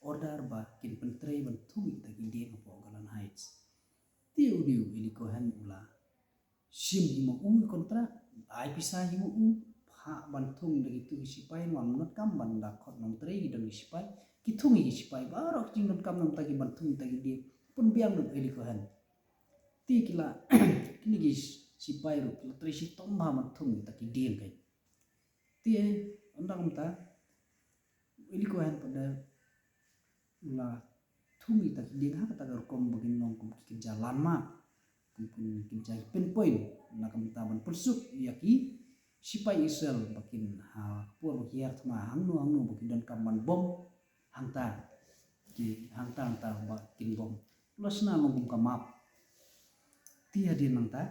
order ba kin pyntrei ban thung ïa kita ki dieng hapoh Garland Heights. Te une u Eli Cohen u la shim hi ma u i contract, ai pisa hi ma u, phah ban thung da kitu ki sipai, wan donkam ban da khot nongtrei, ki don ki sipai, ki thung ïa ki sipai, baroh ki jingdonkam na bynta ki ban thung ïa kita ki dieng pynbiang da u Eli Cohen. Te ki la, kine ki sipai ruh ki la trei shitom bha ban thung ïa kita ki dieng keiñ. Te ynda kumta u Eli Cohen pat de u la thung ïa kita ki dieng ha kata ka rukom ba kin long kum ki kynja landmark, kum ki kynja pinpoint na ka bynta ban pynsuk ïa ki sipai Israel ba kin, ha ka por ba ki hiar thma hangno hangno ba ki donkam ban bom, hangta ki, hangta hangta ba kin bom. U la shna long kum ka map. Te hadien nangta,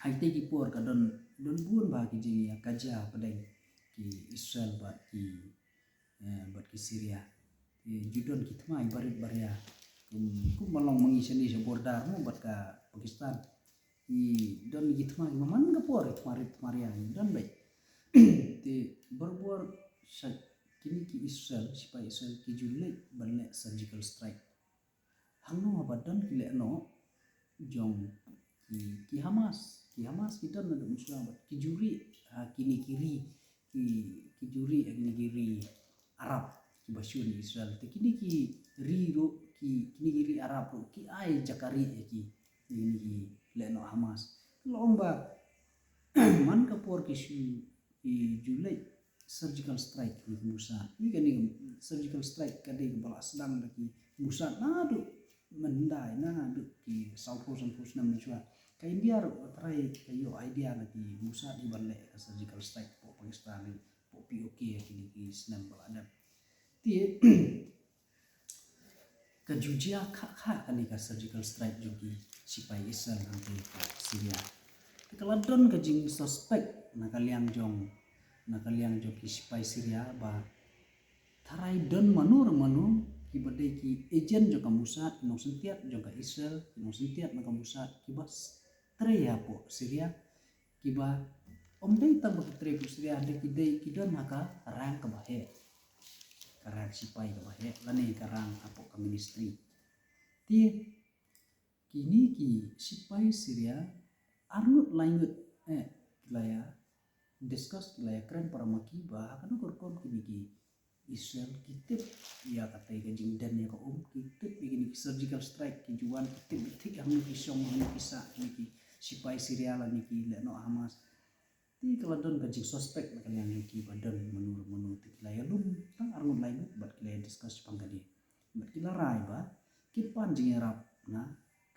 ha kitei ki por ka don, don bun bha ki jingïakajia hapdeng ki Israel bad ki, eh, bad ki Syria. Te ju don ki thma barit baria, kum, kumba long ma ngi shane sha border mo bad ka Pakistan. Ki don ki thma kiba man ka por, ki thma rit thma ria, ki don beit. Te barabor sha kine ki Israel, sipai Israel ki ju leit ban leh surgical strike. Hangno haba don ki lehnoh jong ki, ki Hamas, ki Hamas ki don naduh mynshuwa bad ki ju rieh ha kine ki ri, ki, ki ju rieh ha kine ki ri Arab kiba shun ïa Israel. Te kine ki ri ruh, ki, kine ki ri Arab ruh ki ai jaka rieh ïa ki, ïa kine ki lehnoh Hamas. Ka long ba man ka por ki shu, ki ju leit surgical strike kine ki Mossad. Ïa kane surgical strike ka dei kaba la sdang da ki Mossad naduh myndai, naduh ki sawphew sanphew snem mynshuwa. Ka India ruh ka try, ka ïoh idea na ki Mossad ïa ban leh ka surgical strike hapoh Pakistan, hapoh P O K ha kine ki snem ba la dep. Te ka ju jia khah khah kane ka surgical strike jong ki sipai Israel hangtei ha Syria. Te ka la don ka jingsuspect na ka liang jong, na ka liang jong ki sipai Syria ba tharai don mano re mano kiba dei ki agent jong ka Mossad, ki nongsyntiat jong ka Israel, ki nongsyntiat na ka Mossad, kiba s-, trei hapoh Syria, kiba ym dei tang ba ki trei hapoh Syria, hynrei ki dei, ki don ha ka rank kaba heh, ka rank sipai kaba heh lane ka rank hapoh ka ministry. Te kine ki sipai Syria arngut laingut, eh, ki la ïa discuss, ki la ïa kren para ma ki ba ha kano ka rukom kine ki Israel ki tip ïa katei ka jingden ïa ka um, ki tip ïa kine ki surgical strike ki ju wan, ki tip ïa thik hangno ki shong, hangno ki sah kine ki sipai Syria lane ki lehnoh Hamas. Te ka la don ka jingsuspect na ka liang jong ki ba don mano re mano, te ki la ïalum tang arngut laingut bad ki la ïa discuss shaphang kane. Bad ki la rai ba kin pan jingïarap na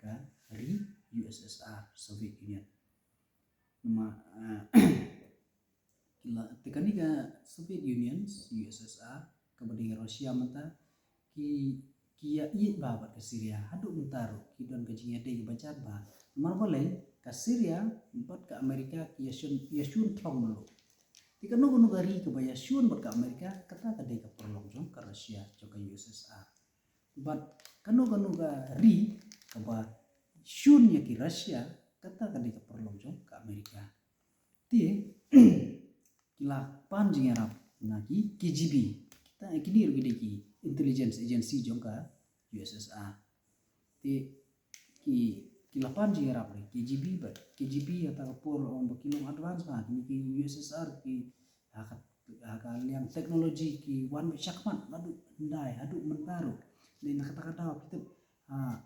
ka ri U S S R, Soviet Union. Namar, eh, ki la, te kane ka Soviet Union, U S S R, kaba dei ka Russia mynta, ki, ki ïa ïeit bha bad ka Syria. Haduh mynta ruh ki don ka jingïadei kaba jan bha. Namar balei, ka Syria bad ka Amerika ki ïa shun, ïa shun thlong mluh. Te kano kano ka ri kaba ïa shun bad ka Amerika, kata ka dei ka paralok jong ka Russia, jong ka U S S R. Bad kano kano ka ri kaba shun ïa ki Russia, kata ka dei ka paralok jong ka Amerika. Te ki la pan jingïarap na ki K G B. Kita kini ruh ki dei ki intelligence agency jong ka U S S R. Te ki ki la pan jingïarap ruh K G B, but K G B ha kata ka por la ong ba ki long advance bha, kini ki U S S R ki ha ka, ha ka liang technology ki wan beit shakhmat naduh hyndai haduh mynta ruh. Dei na kata ka daw ki tip, ah,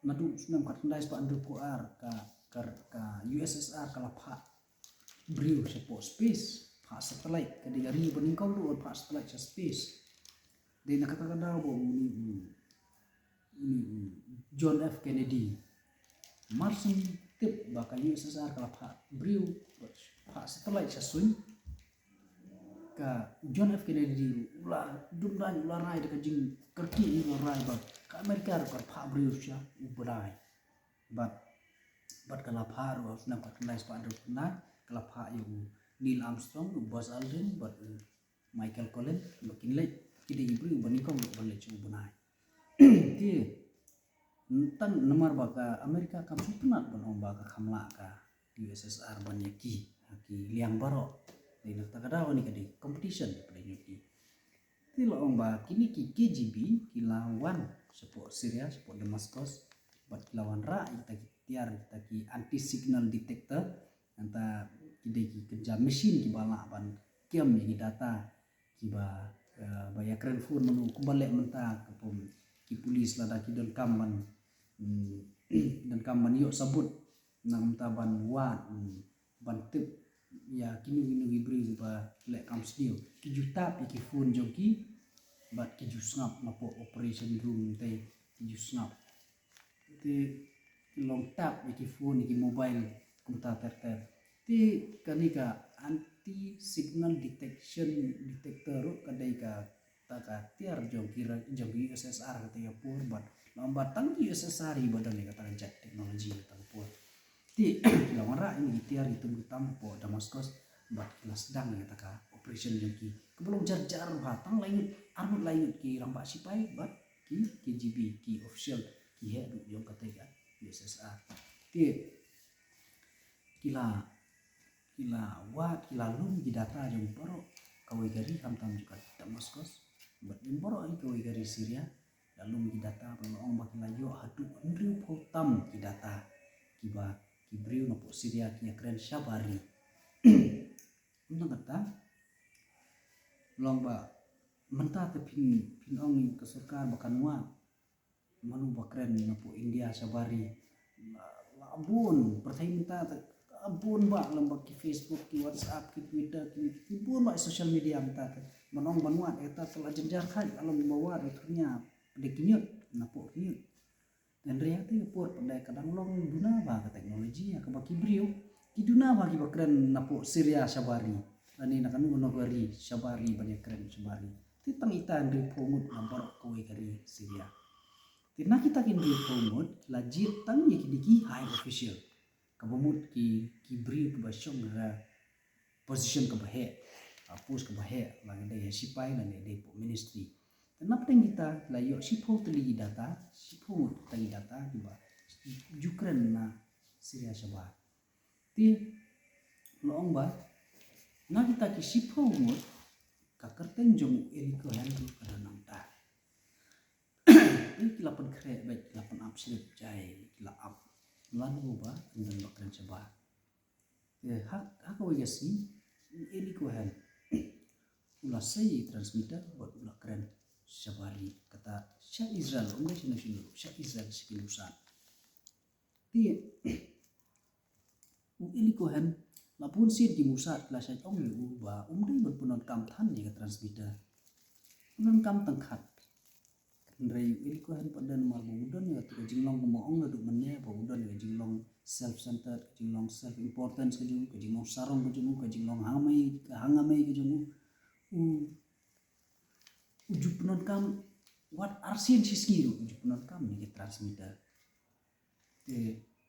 naduh snem khat hyndai spah hynriewphew ar ka, ka, ka U S S R ka la phah briew shapoh space, phah satellite, ka dei ka ri ba nyngkong ruh ban phah satellite sha space. Dei na kata ka daw ba uni u, uni u John F Kennedy mar syn tip ba ka U S S R ka la phah briew, phah satellite sha suiñ. Ka John F Kennedy ruh u la dum daiñ, u la rai da ka jingkyrkieh, u la rai ba ka America ruh ka phah briew sha u bnai. Bad, bad ka la phah ruh ha u snem khat hyndai spah hynriewphew ar, ka la phah ïa u Neil Armstrong, u Buzz Aldrin, bad u Michael Collins, ba kin leit, ki dei ki briew ba nyngkong ruh ban leit sha u bnai. Te tang namar ba ka America kam sngewtynnat ban ong ba ka kham lah ka U S S R ban ïa ki ha ki liang baroh. Dei na kata ka daw kane ka dei competition ba pynlong ïa ki. Te la ong ba kine ki K G B ki la wan shapoh Syria, shapoh Damascus, bad ki la wanrah ïa kita ki tiar, kita ki anti signal detector, nangta ki dei ki kynja machine kiba lah ban kem ïa ki data kiba, eh, ba ïakren phone mano, kumba leh mynta ka pom ki police lada ki donkam ban, mm, donkam ban ïoh sabut na ka bynta ban wad, mm, ban tip ïa kino kino ki briew ba leh kam sniew, ki ju tap ïa ki phone jong ki bad ki ju sngap napoh operation room te, ki ju sngap. Te long tap ïa ki phone, ïa ki mobile, kumta ter ter. Te kane ka anti signal detection detector ruh ka dei kata ka tiar jong ki ra-, jong ki U S S R kata ka por, bad long ba tang ki U S S R hi ba don ïa kata ka jait technology kata ka por. Te ki la wanrah ïa kine ki tiar, ki tum ki tam hapoh Damascus bad ki la sdang ïa kata ka operation jong ki. Kaba long jar jar bha, tang lai ngut, ar ngut lai ngut ki rangbah sipai bad ki K G B, ki official, ki heh ruh jong kata ka U S S R. Te ki la, ki la wad, ki la lum ki data jong baroh kawei ka ri, khamtam jong ka Damascus bad jong baroh hi kawei ka ri Syria. La lum ki data, ba la ong ba ki la ïoh haduh hynriewphew tam ki data kiba ki briew napoh Syria ki ïakren shabar ri. Ym tang kata, long ba mynta te phin, phin ong ka sorkar ba kan wad mano ba kren napoh India shabar ri. La, la bun, pyrthei mynta te bun ba, long ba ki Facebook, ki WhatsApp, ki Twitter, ki, ki bun ba social media mynta te. Ban ong ban wad, eh, ta te la jynjar khat, la long ba wad, eh, thurnia, pdeng ki ñiut, napoh ki ñiut. Hynrei ha kata ka por pat ka dang long duna ba ka technology, ha kaba ki briew ki duna ba kiba kren napoh Syria shabar ri, lane na kano kano ka ri shabar ri ban ïakren shabar ri. Te tang ita hynriewphew ngut na baroh kawei ka ri Syria. Te na kita ki hynriewphew ngut ki la jied tang ïa kine ki high official, kaba mut ki, ki briew kiba shong ha position kaba heh, ha post kaba heh, la ka dei ha sipai, la ka dei hapoh ministry. Te na pdeng kita la ïoh shiphew tylli ki data, shiphew ngut tylli ki data kiba ju kren na Syria shabar. Te la ong ba na kita ki shiphew ngut, ka kyrteng jong u Eli Cohen ruh ka don nangta. Te ki la pynkhreh beit, ki la pynap shlip jai, ki la ap lano ba ym don ba kren shabar. Te ha, ha kawei ka sngi u Eli Cohen u la sei ïa i transmitter bad u la kren shabar ri, kata sha Israel, ym dei shano shano, sha Israel, sha ki Mossad. Te u Eli Cohen, la bun sien ki Mossad ki la shait ong ïa u ba um dei ban pyndonkam than ïa ka transmitter. Pyndonkam tang khat. Hynrei u Eli Cohen pat don, namar ba u don ïa kata ka jinglong, kumba ong naduh mynne, ba u don ïa ka jinglong self centered, ka jinglong self importance ka jong u, ka jinglong sarong ka jong u, ka jinglong hangmei, ka hangmei ka jong u. U, u ju pyndonkam wat arsien shisngi ruh u ju pyndonkam ïa ki transmitter. Te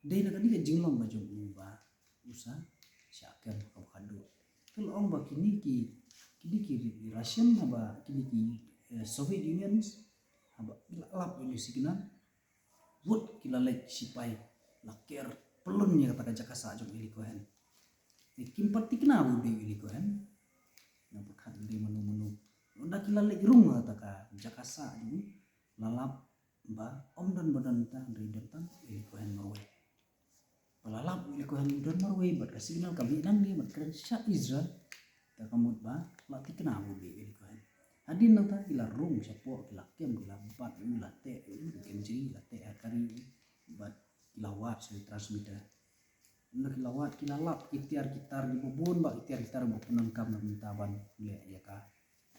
dei na kane ka jinglong ka jong u ba u sa shah kem kaba khadduh. Te la ong ba kine ki, kine ki Russian haba, kine ki, eh, Soviet Unions haba ki la lap ïa une u signal, wut ki la leit sipai, la ker pyllun ïa kata ka jaka sah jong u Eli Cohen. Te kim pat thikna ba u dei u Eli Cohen. Nga pyrkhat ïa u dei mano mano. Ynda ki la leit rung ha kata ka jaka sah jong u, la lap ba ym don ba don ta, hynrei don tang u Eli Cohen marwei. Ba la lap u Eli Cohen don marwei bad ka signal ka mih nangne bad kren sha Israel. Te ka mut ba la thikna ba u dei u Eli Cohen. Hadien nangta ki la rung shapoh, ki la kem, ki la bat ïa u, la teh ïa u, ki kem jri, la teh ha ka ri ïa u bad ki la wad sha transmitter. Ynda ki la wad, ki la lap ki tiar ki tar kiba bun, ba ki tiar ki tar ba pyndonkam na mynta ban leh ïa ka,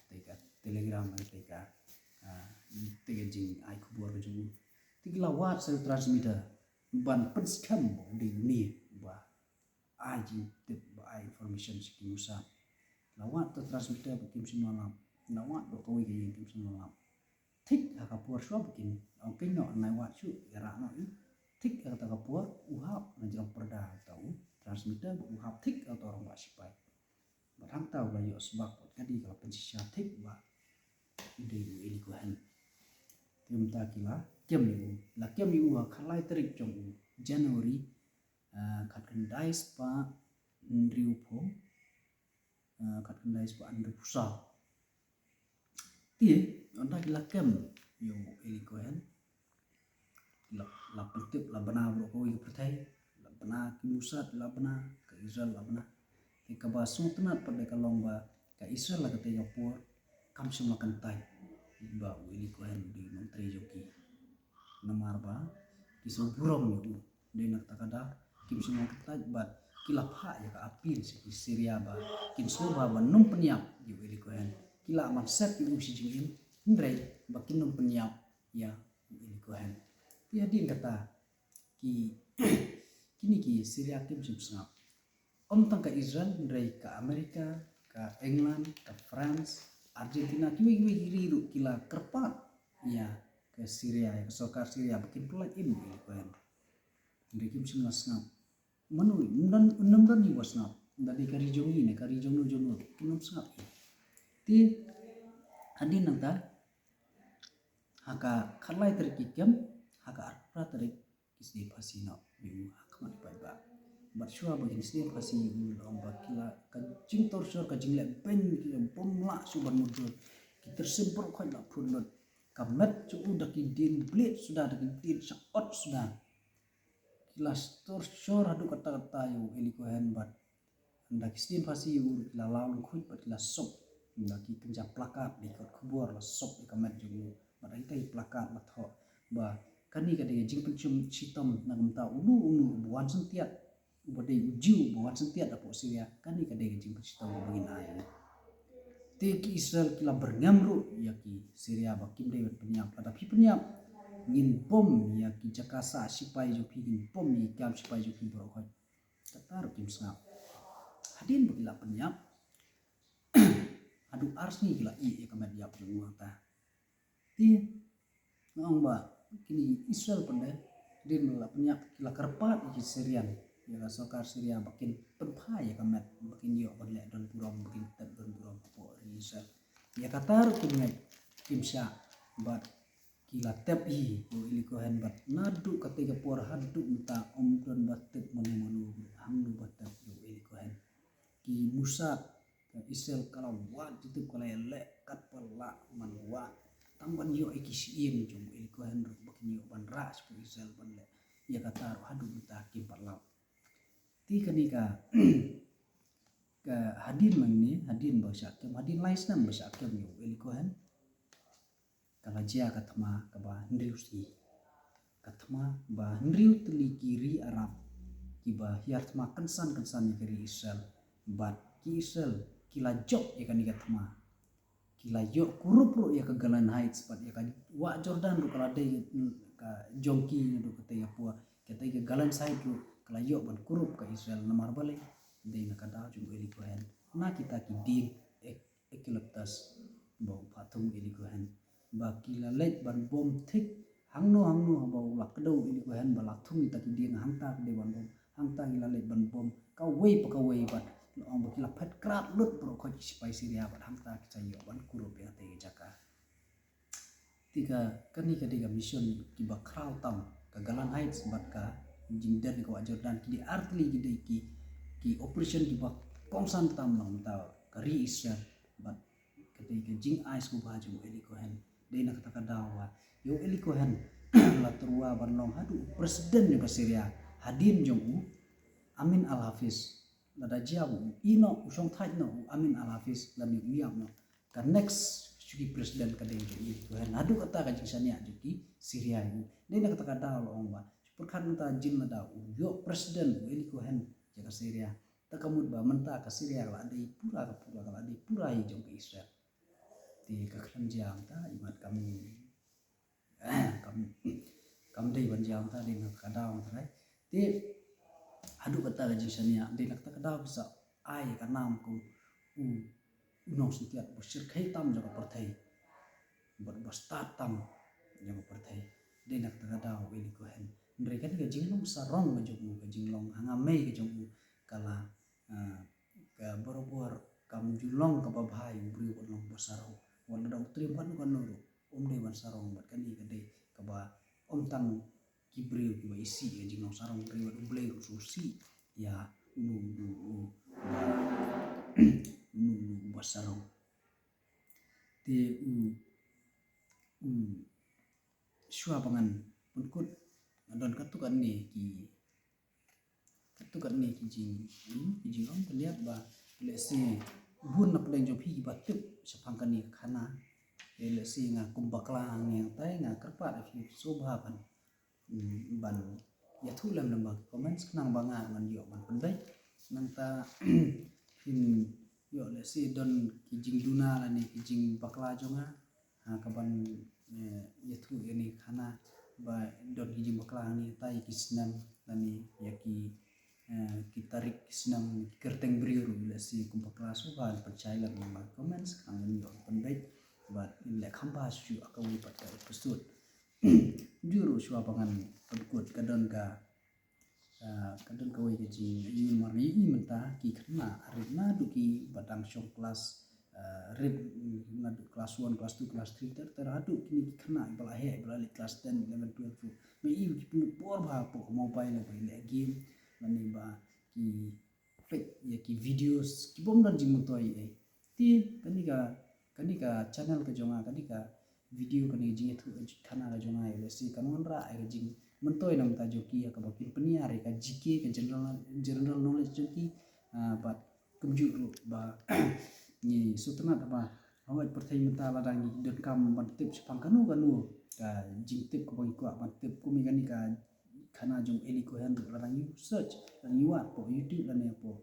te ka telegram, te ka, ah, te ka jingai khubor ka jong u. Te ki la wad sha transmitter ban pynskhem ba u dei une ba ai jingtip, ba ai information sha ki Mossad. La wad to transmitter ba kim shym la lap. La wad to kawei ka ïing kim shym la lap. Thik ha ka por shuwa ba kin ong keiñ noh, nai wad shuh, ïarah noh ïa u. Thik ha kata ka por u hap na jrong pyrda, kata u transmitter ba u hap thik ha uto u rangbah shipai. Bad hangta u la ïoh sbak bad ka dei ka la pynshisha thik ba u dei u Eli Cohen. Te mynta ki la kem ïa u, la kem ïa u ha khatlai tarik jong u January, ah, khatkhyndai spah hynriewphew, ah, khatkhyndai spah hynriewphew saw. Te ynda ki la kem ïa u Eli Cohen, la, la pyntip, la bna baroh kawei ka pyrthei, la bna ki Mossad, la bna ka Israel, la bna. Te kaba sngewtynnat pat de ka long ba ka Israel ha katei ka por kam shym la kyntait ba u Eli Cohen u dei u nongtrei jong ki. Namar ba ki sngewburom ïa u. Dei na kata ka daw kim shym la kyntait bad ki la phah ïa ka appeal sha ki Syria ba kin sngewbha ban nym pynïap ïa u Eli Cohen. Ki la man set ïa u shi jingim, hynrei ba kin nym pynïap ïa u Eli Cohen. Te hadien kata ki, kine ki Syria kim shym sngap. Ym tang ka Israel, hynrei ka America, ka England, ka France, Argentina, kiwei kiwei ki ri ruh ki la kyrpad ïa ka Syria, ïa ka sorkar Syria ba kin pyllait im ïa u Eli Cohen. Hynrei kim shym la sngap. Mano, ym don, ym don uba sngap. Ynda dei ka ri jong ngi ne ka ri jong no jong no, kim sngap. Te hadien nangta, ha ka khatlai tarik ki kem, ha ka arphew phra tarik ki sdie phasi noh ïa u ha khmat u paidbah. Bad shuwa ba kin sdie phasi ïa u, la ong ba ki la, ka jingtorture, ka jingleh beiñ, ki bym lah shuh ban mutdur. Ki tyrsim baroh khoit la phut lut. Ka met jong u da ki dien blade suda, da ki dien shah ot suda. Ki la torture haduh katta katta ïa u Eli Cohen bad ynda ki sdie phasi ïa u ruh ki la law lyngkhuit bad ki la sop. Ynda ki kynja placard, da ki kot khubor la sop ïa ka met jong u. Bad ha kita ki placard la thoh ba kane ka dei ka jingpynshitom na ka bynta uno uno uba wan sentiat, uba dei u Jiw uba wan sentiat hapoh Syria. Kane ka dei ka jingpynshitom kaba ngin ai. Te ki Israel ki la byrngem ruh ïa ki Syria ba kim dei ban pynïap, lada phi pynïap ngin bom ïa ki jaka sah shipai jong phi, ngin bom ïa ki kam shipai jong phi baroh khoit. Kata ruh kim sngap. Hadien ba ki la pynïap, haduh ar sngi ki la ïeh ïa ka met ïap jong u hangta. Te nga ong ba kine Israel pat de, hadien ba la pynïap, ki la kyrpad ïa ki Syrian, ïa ka sorkar Syria ba kin pynphai ïa ka met ba kin ïoh ban leh don burom, ba kin tep don burom hapoh ri Israel. Ïa kata ruh kim ngeit, kim shah, bad ki la tep hi ïa u Eli Cohen bad naduh katei ka por haduh mynta ym don ba tip mano mano, hangno ba tep ïa u Eli Cohen. Ki Mossad ka Israel ka la wad jingtip, ka la ïaleh katba lah ban wad tang ban ïoh ïa ki shyieng jong u Eli Cohen ruh ba kin ïoh ban rah sha ka Israel ban leh. Ïa kata ruh haduh mynta kim pat lap. Te kane ka, ka hadien nangne, hadien ba shah kem, hadien lai snem ba shah kem ïa u Eli Cohen, ka la jia ka thma kaba hynriew sngi. Ka thma ba hynriew tylli ki ri Arab kiba hiar thma kynsan kynsan ïa ka ri Israel, bad ki Israel ki la jop ïa kane ka thma. Ki la ïoh kurup ruh ïa ka Golan Heights, bad ïa ka wah Jordan ruh ka la dei, mm, ka jong ki naduh katei ka por. Katei ka Golan Heights ruh ka la ïoh ban kurup ka Israel, namar balei? Dei na ka daw jong u Eli Cohen. Na kita ki dieng eucalyptus ba u phah thung u Eli Cohen. Ba ki la leit ban bom thik hangno hangno haba u la kdew u Eli Cohen ba la thung ïa kita ki dieng, hangta ki dei ban bom, hangta ki la leit ban bom kawei pa kawei bad la ong ba ki la phet krad lut baroh khoit ki sipai Syria bad hangta ki sa ïoh ban kurup ïa katei ka jaka. Te ka, kane ka dei ka mission kiba khraw tam, ka Golan Heights bad ka jingdon ka wah Jordan, ki dei ar tylli ki dei ki, ki operation kiba kongsan tam na ka bynta ka ri Israel. Bad ka dei ka jingai sngewbha jong u Eli Cohen. Dei na kata ka daw ba ïa u Eli Cohen la tyrwa ban long haduh u president jong ka Syria hadien jong u Amin Al Hafiz. Lada jia u ïeh noh, u shongthait noh u Amin Al Hafiz lane u ïap noh, ka next shuki president ka dei jong u Eli Cohen. Haduh kata ka jingshaniah jong ki Syria ïa u. Dei na kata ka daw la ong ba shu pyrkhat mynta jin lada u ïoh president u Eli Cohen ïa ka Syria, ta ka mut ba mynta ka Syria ka la dei pura ka pura, ka la dei pura hi jong ka Israel. Te ka khlem jia mynta, imat kam kam kam dei ban jia mynta, dei na ka daw mynta, right? Te haduh kata ka jingshaniah, dei na kata ka daw ki sa ai ka nam kum u u nongshyntiat ba shyrkhei tam jong ka pyrthei bad ba stad tam jong ka pyrthei. Dei na kata ka daw u Eli Cohen. Hynrei kane ka jinglong sarong ka jong u, ka jinglong hanga mei ka jong u, ka la, ah, ka barabor kam ju long kaba bha ïa u briew ban long ba sarong. Wat lada u triem kano kano ruh, um dei ban sarong. Bad kane ka dei kaba ym tang ki briew kiba isih ïa ka jinglong sarong, hynrei wat U Blei ruh u sngewsih ïa uno uno uno uno uno uba sarong. Te u u shuwa ba ngan pynkut, nga don katto katne ki katto katne ki jing, hmm, ki jingong, ka liat ba lehse bun na pdeng jong phi kiba tip shaphang kane ka khana. Te lehse nga kum bakla hangne hangtai, nga kyrpad ïa phi sngewbha ban, hmm, ban ïathuh lem lem ha ki comments, khnang ba nga ngan ïoh ban pynbeit. Nangta phin ïoh lehse don ki jingduna lane ki jingbakla jong nga ha kaban, eh, ïathuh ïa kane ka khana, ba don ki jingbakla hangne hangtai ïa ki snem lane ïa ki, eh, ki tarik, ki snem, ki kyrteng briew ruh, lehse kum bakla, sngewbha pynshai lem ha ki comments, khnang ban ïoh pynbeit bad ngin leh kham bha shuh ha kawei pat ka episode. Juh ruh shuwa ba ngan pynkut, ka don ka Ah, ka don kawei ka jingïohi mar nga ïohi mynta ki khynnah rit naduh kiba dang shong klas, ah, rit, mm, naduh klas one, klas two, klas three, ter ter haduh kine ki khynnah ba la heh ba la leit klas ten, eleven, twelve ruh, nga ïohi ki pynlut por bha hapoh mobile ba ki leh game lane ba ki peit ïa ki videos ki bym don jingmyntoi ei. Te kane ka, kane ka channel ka jong nga, kane ka video, kane ka jingïathuh khana ka jong nga, lehse kan wanrah ïa ka jingmyntoi na bynta jong ki, ïa kaba kin pynïar ïa ka G K, ka general, general knowledge jong ki. Ah, bad kumjuh ruh ba ngi sngewtynnat ba ha wei pyrthei mynta lada ngi donkam ban tip shaphang kano kano ka jingtip kaba ngi kwah ban tip, kum ïa kane ka khana jong Eli Cohen ruh, lada ngi search, lada ngi wad hapoh YouTube lane hapoh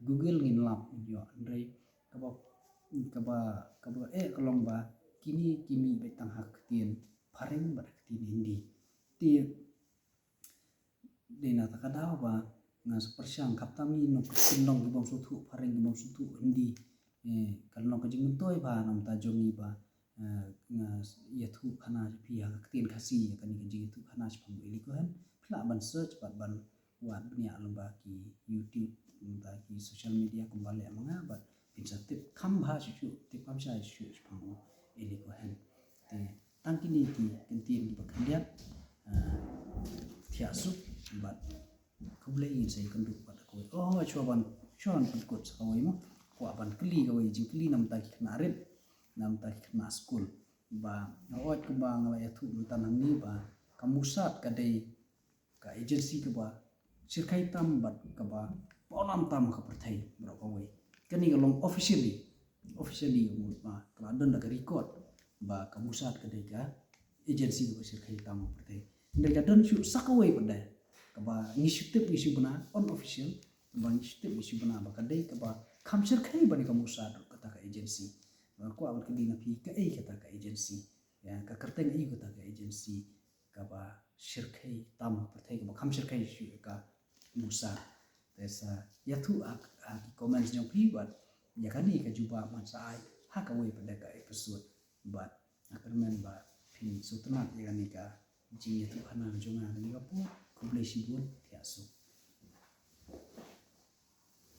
Google, ngin lap, ngin ïoh. Hynrei kaba, kaba, kaba eh ka long ba kine ki mih beit tang ha ka ktien phareng bad ha ka ktien Hindi. Te dei na kata ka daw ba nga sa pyrshang, khamtam ngi nongkyndong ki bym sngewthuh phareng, ki bym sngewthuh Hindi. Eh, ka long ka jingmyntoi bha na bynta jong ngi ba, eh, nga ïathuh khana ïa phi ha ka ktien Khasi, ïa kane ka jingïathuh khana shaphang u Eli Cohen. Phi lah ban search bad ban wad bniah lyngba ki YouTube, lyngba ki social media kumba leh ma nga, bad phin sa tip kham bha shuh shuh, tip kham shai shuh shuh shaphang u Eli Cohen. Te tang kine ki kyntien kiba khyndiat, ah, thiah suk bad khublei, ngin sa ïakynduh pat ha kawei. Oh, shuwa ban, shuwa ban pynkut sa kawei mo, kwah ban kylli kawei jingkylli na bynta ki khynnah rit, na bynta ki khynnah skul. Ba hooid, kumba nga la ïathuh mynta hangne ba ka Mossad ka dei ka agency kaba shyrkhei tam bad kaba pawnam tam ha ka pyrthei baroh kawei. Kane ka long officially, officially ka mut ba ka la don da ka record ba ka Mossad ka dei ka agency kaba shyrkhei tam ha ka pyrthei. Hynrei ka don shuh sa kawei pat de kaba ngi shu tip ngi shu bna, unofficial, kaba ngi shu tip ngi shu bna ba ka dei kaba kham shyrkhei ban ïa ka Mossad ruh kata ka agency. Ba kwah ban kylli na phi, kaei kata ka agency? Ïa, ka kyrteng aïu kata ka agency kaba shyrkhei tam ha ka pyrthei, kaba kham shyrkhei shuh ïa ka Mossad? Te sa ïathuh ha, ha ki comments jong phi bad ïa kane ka jubab ngan sa ai ha kawei pat de ka episode. Bad nga kyrmen ba phin sngewtynnat ïa kane ka jingïathuh khana jong nga kane ka por. Khublei shibun, thiah suk.